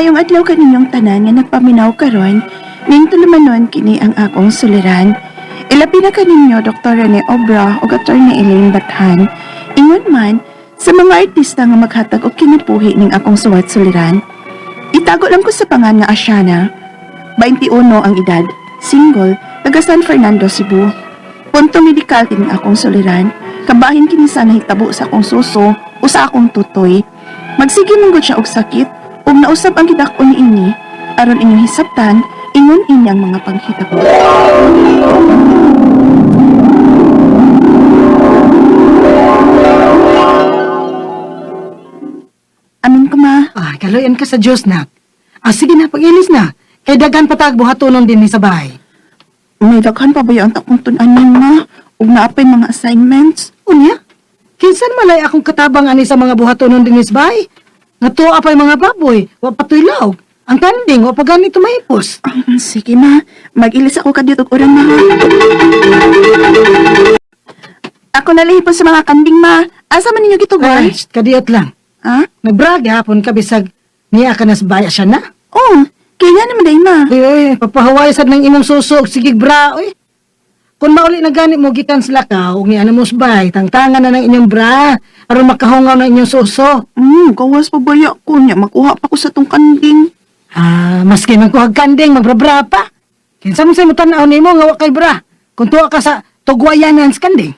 Maayong adlaw kaninyong tanan nga nagpaminaw karon, ning tulumanon kini ang akong suliran. Ilabi na kaninyo Dr. Rene Obra ug Attorney Elaine Bathan. Ingon man sa mga artista nga maghatag og kinabuhi ning akong suwat suliran. Itago lang ko sa pangan nga Asiana. 21 ang edad, single, taga San Fernando, Cebu. Punto medikal kining akong suliran. Kabahin kini sa nahitabo sa akong suso o sa akong tutoy. Magsige man gud siya og sakit ug nausab ang gidak-on niini aron inyong hisabtan ingon inyang mga panghitabo. Amin ko, ma. Ah, kaluyan ka sa Diyos, nak. Ah, sige na, pag-ilis na. Kay daghan patag buhatonon din ni sa bahay. May daghan pa ba yung akong tun-anin, ma? Ug naapay mga assignments. Unya, kinsan malay akong katabang ani sa mga buhatonon din sa bahay? Nga tuwa pa'y mga baboy, wa pa to'y laog. Ang kanding, wa pa ganito mahipos. Ah, sige, ma. Mag-ilis ako ka dito oran, ma. Ako nalihipon sa mga kanding, ma. Asa man ninyo gitugon? Ay, kadiyot lang. Ha? Nagbrag hapon ka bisag niya ka na sa bahay siya na. Oh, kaya naman day, ma. Uy, uy, papahuway sad ng imong suso og sige bra, uy. Kung mauli na gani mo gikan sa lakaw, ug niya na mo sa bahay, tangtangan na ng inyong bra, aron makahungaw ng inyong suso. Gawas pa baya ko niya. Makuha pa ko sa tong kanding. Ah, maski man kuhag kanding, magbra-bra pa. Kinsa man sa mo tan-aw nimo nga wa kay bra. Kung tuwa ka sa tugwayanan sa kanding.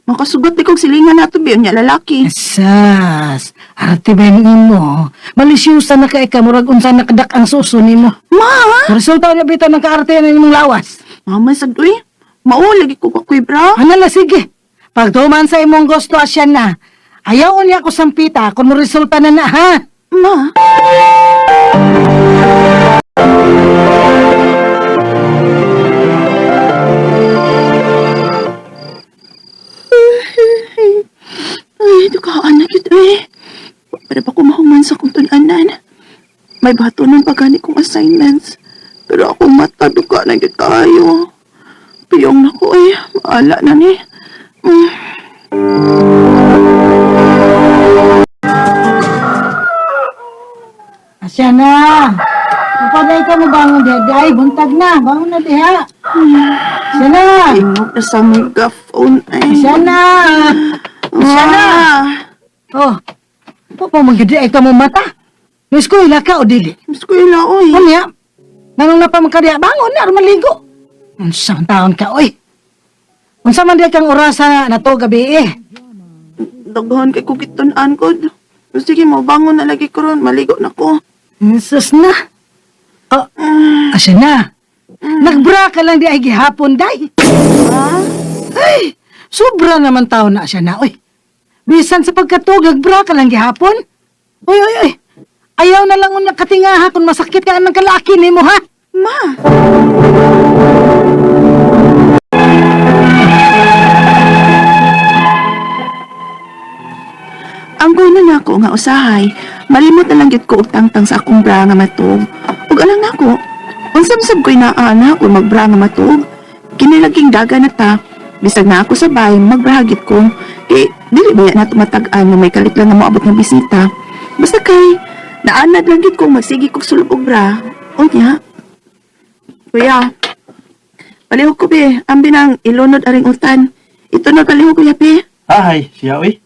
Makasugot di kog silingan nato biyon niya lalaki. Sas, arte ba nimo? Malisyusa na kay ka murag unsa nakadak ang suso nimo. Ma! Resulta niya bitaw ng kaarte ng imong lawas. Mama sad uy. Mao lagi ko kakoy bra. Ano la sige. Pagtuman sa imong gusto asya na. Ayaw niya ko sampita kung mo resulta na na ha. Ma. Ay, dukaan na yun eh. Para ba kumahuman sa kong tun-anan? May bato nun pa gani kong assignments. Pero ako mata, duka na yun kayo. Piyong na ko eh. Maala na ni. Mm. Asya na. Kapaday ka mo bangon diha. Ay, buntag na. Bangon na diha. Asya na. Tingog na sa megaphone ay. Asya na. Siya na. Oh. Pa magyudi ay ka mo mata. Miss ko ila ka o dili. Mas ko ila oy. Unya. Nanong na pa man ka diha bangon na aron maligo. Unsa man taon ka oy. Unsa man diha kang orasa na to gabi eh. Daghan kay ko gitun-an ko. Sige mo, bangon na lagi ko ron. Maligo na ko. Jesus na. Oh, asya na. Nagbra ka lang di ay gihapon day. Ha? Ay, sobra naman tao na siya na, oy. Bisan sa pagkatug, nagbra ka lang gihapon. Oy, oy, oy. Ayaw na lang unya katingaha kung masakit ka ng kalaki nimo ha. Ma! Ang gulo na ako nga usahay, malimot na lang gyud ko og tangtang sa akong bra nga matug. Ug alang nako, unsa man sab ko'y naa na kung magbra nga matug. Kini laging daga na ta, bisag na ako sa bahay, magbrahagit ko. Kay dili ba na tumatag-an nga may kalit lang nga moabot nga bisita. Basta kay naanad lang gyud ko magsige kog sulub og bra. Unya, kuya, palihog ko be, ambi nang ilunod aring utan. Ito na palihog kuya be. Ahay, siya oy.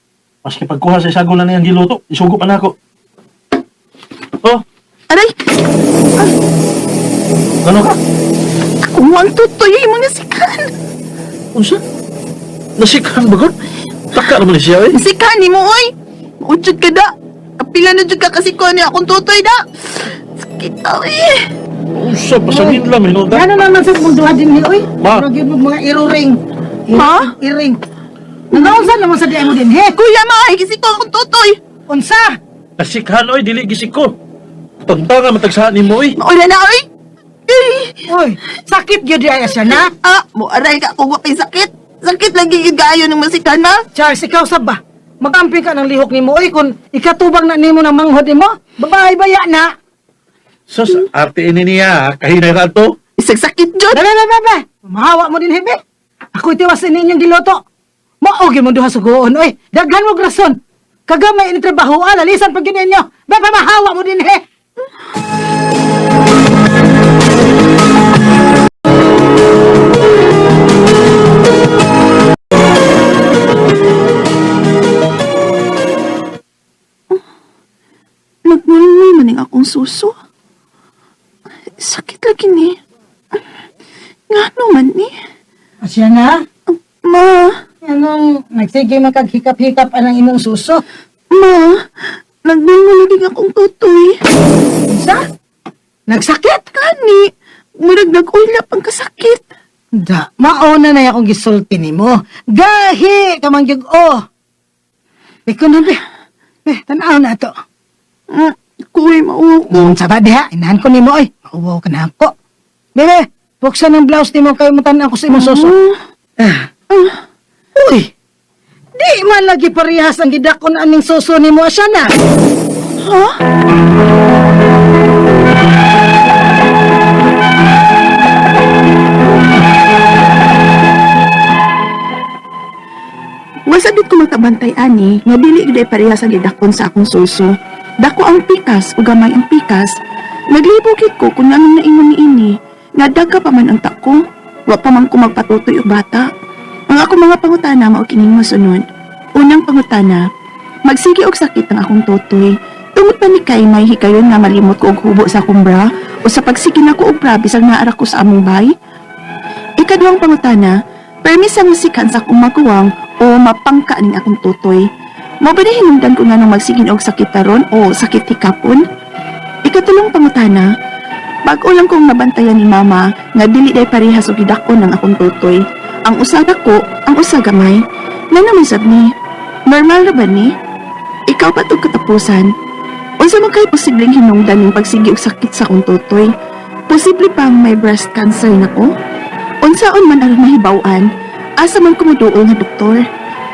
Maski pagkuha sa isagong na niyang giluto, isugo pa nako. Oh, Aray, ano ka? ako mo ang tutoy ay mga sikan. Unsa? Nasikan ba gud? Taka naman ni siya oy. Sikan ni mo oy. Maujud ka da. Kapila na jud ka kasi ko ni akong tutoy da. Sakit oy. Unsa pa sa nila minuta? Ano naman sa mong duha din ni oy? Ma. Murag yun mo mga iruring. Ma? Iring. Nagaunsa naman sa diay mo din he? Kuya ma, ay kasi ko akong tutoy. Unsa? Nasikhan oy, dili gisik ko. Tanta nga matagsahan nimo oy. Mauna na oy. Ay. Oy, sakit gyud di ay siya na. Ah, mo aray ka ako kay sakit. Sakit lagi gyud kaayo ng masikan ma. Charles, ikaw sab ba? Magamping ka ng lihok nimo oy kung ikatubang na nimo ng manghod nimo. Babae baya na. Sus, arte ini niya, kahinay ra to. Isag sakit jud. Be, be, be, be. Mahawa mo din, hebe. Ako itiwas ninyong giloto. Maugin mo duha sugoon, oy. Daghan mo rason. Kagamay ini trabaho, ah, lalisan pag yun ninyo. Be, pa, mahawa mo din, he. Nagmulmul man ning akong suso. Sakit lagi ni. Ngano man ni? Asya na? Ma, Anong nagsige man kag hikap-hikap anang imong suso? ma, nagmulmul lagi akong tutoy. Sa? Nagsakit? Kani, murag nag-ulap ang kasakit. Da, mauna na akong gisulti nimo. Gahi ka man gyud o. Biko na be. Be, tan-aw na to. Kuy, mauwa ko. Sa ba diha, inahan ko nimo oy. Mauwaw ka na ako. Bebe, buksan ang blouse nimo kay mutan-aw ko sa imong suso. Ah. Uy. Di man lagi parehas ang gidakon aning suso nimo asya na. Ha? Wasabit ko makabantay ani nga dili gyud ay parehas ang gidakon sa akong suso. Dako ang pikas ug gamay ang pikas. Naglibog gid ko kung anong naingon niini. Nga daga pa man ang tako. Wa pa man ko magpatutoy og bata. Ang akong mga pangutana mao kining mosunod. Unang pangutana, magsige og sakit ang akong tutoy. Tungod pa ni kay may hikayon nga malimot ko og hubo sa akong bra o sa pagsige nako og bra bisag naara ko sa among bay. Ikaduhang pangutana, permis ang musikan sa akong maguwang o mapangka ning akong tutoy. Mao ba ni hinungdan ko nga nung magsigin og sakit taron o sakit hikapon? Ikatulong pangutana, bag-o lang kong nabantayan ni mama nga dili day parehas og gidakon ng akong tutoy. Ang usa dako, ang usa gamay. Na naman sab ni, normal ra ba ni? Ikaw pa tog katapusan. Unsa man kay posibleng hinungdan ning pagsigi og sakit sa akong tutoy? Posible pang may breast cancer nako? Unsaon man aron mahibaw-an, asa man kumuduol nga doktor?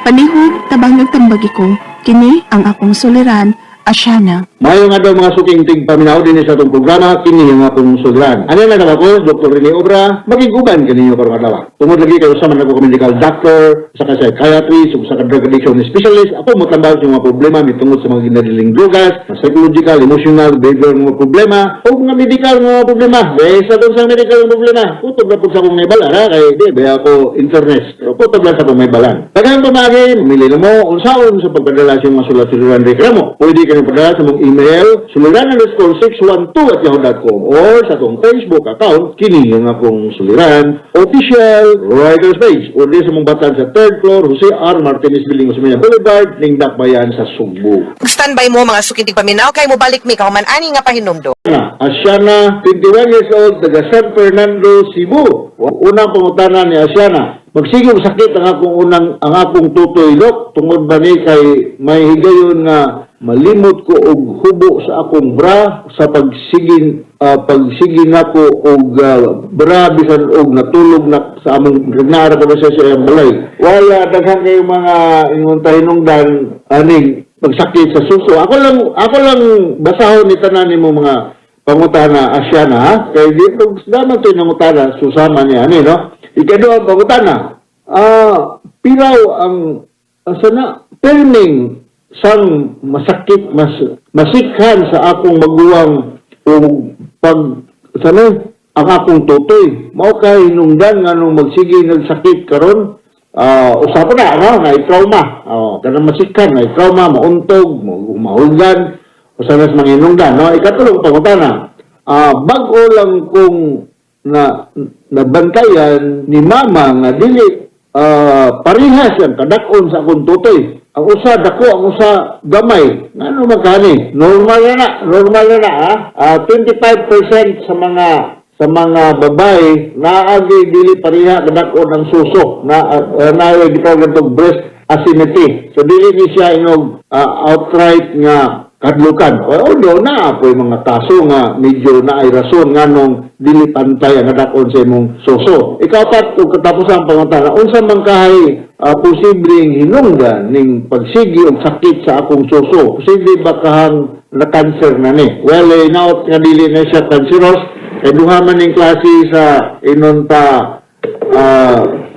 Palihog, tabang nagtambagi ko. Kini ang akong suliran, Asyana. Mayo nga daw mga suking tigpaminaw din sa atong programa, kini ang akong suliran. Ano na naman ako, Dr. Rene Obra, maging-uban kaninyo karong adlaw. Tungod lagi kayo sa man ako ka medical doctor, usa ka psychiatrist, usa ka drug addiction specialist, ako motambal sa mga problema mitungod sa mga ginadiling drogas, mga psychological, emotional, behavioral nga mga problema, o mga medical nga mga problema. Kaysa doon sa medical nga problema, kutob na pud sa akong naibala, ha? Kay di ba ako internet, pero kutob lang sa akong naibalan. Daghang pamagi, mamili na mo, unsaon sa pagpadala sa mga sulat-suliran reklamo. Pwede kayo padala sa mong email, suliran_612@yahoo.com or sa akong Facebook account, kini ang akong suliran, official writers page, o di sa mong batan sa third floor, Jose R. Martinez Building, Osmeña Boulevard, Lingdak Bayan sa Sugbo. Standby mo mga sukintig paminaw kay mobalik mi kahuman ani nga pahinumdom. Na, Asiana, 21 years old, taga San Fernando, Cebu. Unang pangutana ni Asiana, magsige og sakit ang akong tutoy dok tungod ba ni kay may higayon nga malimot ko og hubo sa akong bra sa pagsigin nako og bra bisan og natulog na sa among naara ko ba siya sa iyang balay. Wala daghan kayo mga ingon tahinungdan aning pagsakit sa suso. Ako lang basahon ni tanan nimo mga pangutana Asyana ha. Kay di pag daman to'y nangutana susama niya ani no. Ikaduha ang pangutana. Piraw ang asa na perming sang masakit mas masikhan sa akong maguwang o pag sana ang akong tutoy. Mao kay hinungdan nga nung magsige nagsakit karon usapon na no na trauma. Oh, kanang masikhan na trauma, mauntog, mahulgan, usa nas mga hinungdan no. Ikatulong pangutana. Bag-o lang kung na nabantayan ni mama nga dili parehas ang kadak-on sa akong tutoy. Ang usa dako, ang usa gamay. Ngano man kani? Normal na na, normal na na ha. 25% sa mga babae naagi dili pareha kadak-on ang suso na naay gitawag og breast asymmetry. So dili ni siya inog outright nga kadlukan. Although na po yung mga kaso nga medyo na ay rason nga nung dili pantay ang kadakon sa imong suso. Ikapat ug katapos ang pangutana, unsa man kahay posibleng hinungdan ning pagsigi og sakit sa akong suso? Posible ba kahang na cancer na ni? Well, naot nga dili na siya cancerous. Kay duha man ning klase sa inonta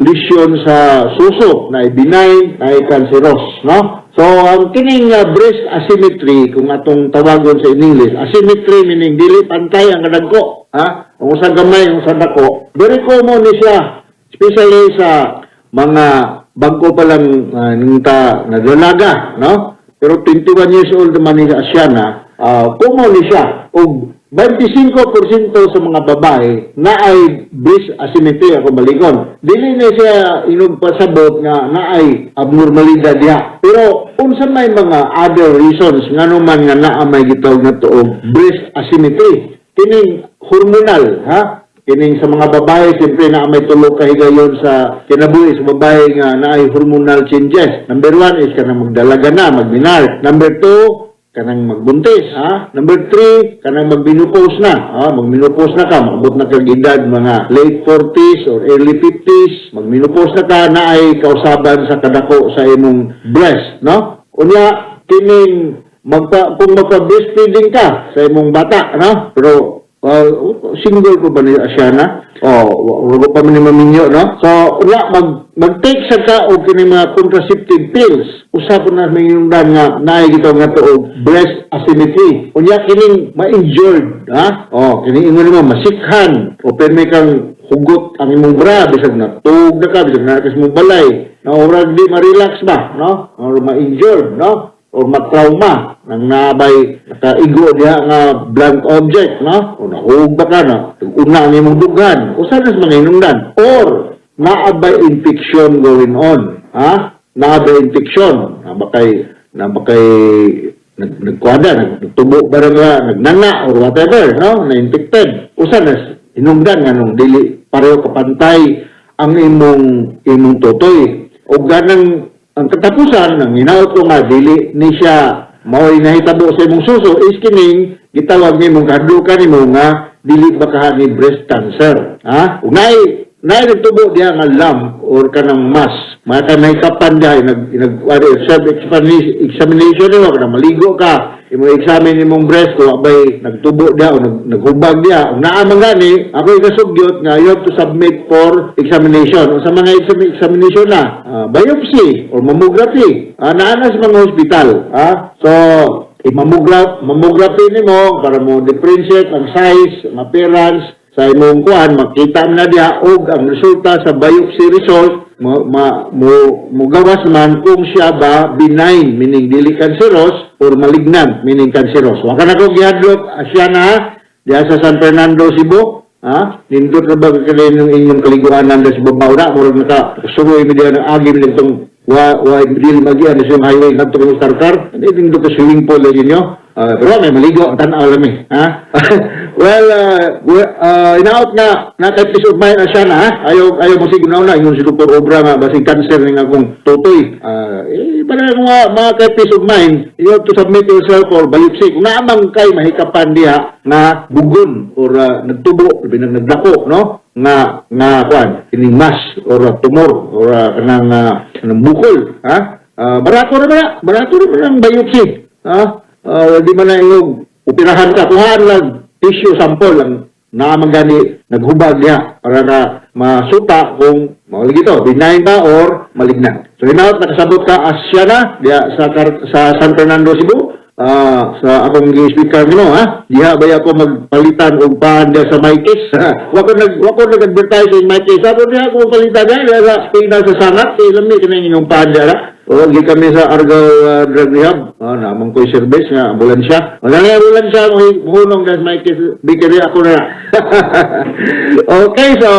lesion sa suso na benign na cancerous, no? So, ang kining breast asymmetry, kung atong tawagon sa in English, asymmetry meaning dili pantay ang kadagko, ha? Ang usa gamay, ang usa dako. Very common ni siya, especially sa mga bago pa lang nung ta nadalaga, no? Pero 21 years old naman ni siya na, common ni siya. Og 25% sa mga babae na ay breast asymmetry ako balikon. Dili na siya inog pasabot nga na ay abnormalidad diha. Pero unsa may mga other reasons ngano man nga naa may gitawag na tuog breast asymmetry? Kining hormonal, ha? Kining sa mga babae, siyempre na may tulo ka higayon sa kinabuhi sa babae nga naay hormonal changes. Number one is kanang magdalaga na, magminar. Number two, kanang magbuntis, ha? Number three, kanang magmenopause na, ha? Magmenopause na ka, maabot na kag edad mga late 40s or early 50s, magmenopause na ka na ay kausaban sa kadako sa imong breast, no? Unya, kining kung magpa-breastfeeding ka sa imong bata, no? Pero single ko ba ni Asiana? Oh, wala pa man ni maminyo, no? So, wala, mag-take sa ka og kini mga contraceptive pills. Usa po na may nga naay gito nga tuog breast asymmetry. Unya kining ma-injured, ha? Oh, kining ingon mo masikhan o permi kang hugot ang imong bra bisag natug na ka, bisag naa ka sa imong balay. Na urag di ma-relax ba, no? Or ma-injured, no? Or matrauma nang nabay nakaigo diha nga blunt object, no? O nahug ba ka na una ang imong dughan, usa na sa mga hinungdan, or naa bay infection going on, ha? Naa bay infection na ba kay nagkuada, nagtubo ba nga nagnana or whatever, no? Na infected, usa na hinungdan nga nung dili pareho kapantay ang imong totoy. O ganang ang katapusan ng hinaot ko nga dili ni siya mao'y nahitabo sa imong suso is kining gitawag nimo, kahadlukan nimo nga dili ba kaha ni breast cancer, ha? Ug naay nagtubo diha nga lump or kanang mass, mga ka nahikapan diha, nag self examination nimo, kanang maligo ka, imo examine imong breast kung abay nagtubo diha o naghubag diha. Ug naa man gani, ako ikasugyot nga you have to submit for examination. O sa mga examination na biopsy or mammography, naa na sa mga hospital, ha? So i-mammography nimo para mo differentiate ang size, ang appearance sa imong kuan, makita mo na diha, og ang resulta sa biopsy result mo ma, mo mugawas man kung siya ba benign, meaning dili cancerous, or malignant, meaning cancerous. Wa ka na ko gihadlok, Asya na diha sa San Fernando, Cebu, ha? Nindot na ba kani ng inyong kaliguanan sa babaw na murag naka suroy mi diha ng agi mi nitong wa dili magian sa highway ngadto kay Karkar. Hindi nindot ka swimming pool lagi ninyo. Pero may maligo ang tan-aw lami, ha? Well, inaot nga na kay peace of mind na siya na, ha? Ayaw ayaw mo siguro na ingon si Dr. Obra nga basig cancer ning akong totoy. Eh para mga kay peace of mind, you have to submit yourself for biopsy. Kung naamang kay mahikapan diha nga bugon or nagtubo, labi nang nagdako, no? Nga kuan, kining mass or tumor or kanang bukol, ha? Barato na ba? Barato na ba ang biopsy? Ha? Di man na ingog operahan ka, kuhaan lang tissue sample lang naman gani naghubag niya para na masuta kung mao to benign ba or malignant. So hinaot nakasabot ka, Asya na diha sa San Fernando, Cebu. Sa akong gi-speaker nimo, ha, diha ba ako magpalitan og paan diha sa Mikes? Wa ko nag-advertise sa Mikes. Ako diha ako magpalitan diha sa Pina sa Sangat kay lami kini inyong paan diha. O, gi kami sa Argao Drug Rehab. Namang ko'y service nga ambulansya. Wala na ambulansya, muhunong dahil Mikes Bakery ako na. Okay, so,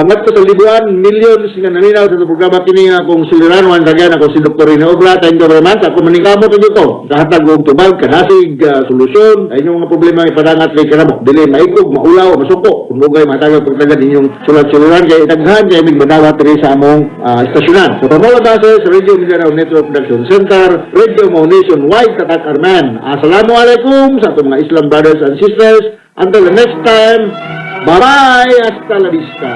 ngadto sa libuan, millions nga naminaw sa programa kini nga akong suliran. Once again, ako si Dr. Rene Obra. Thank you very much. Ako maningkamot dito. Kahatag og tubag, kanasig, solusyon. Sa inyong mga problema ipadangat kay kanamo. Dili maikog, maulaw, masuko. Kung dugay matagag pagtagad inyong sulat-suliran kay daghan kay mig manawat diri sa among estasyonan. So, Pamela Bases, Radio Mindanao Network Production Center, Radio Mo Nationwide, Tatak Arman. Assalamualaikum sa atong mga Islam brothers and sisters. Until the next time, bye-bye! Hasta la vista!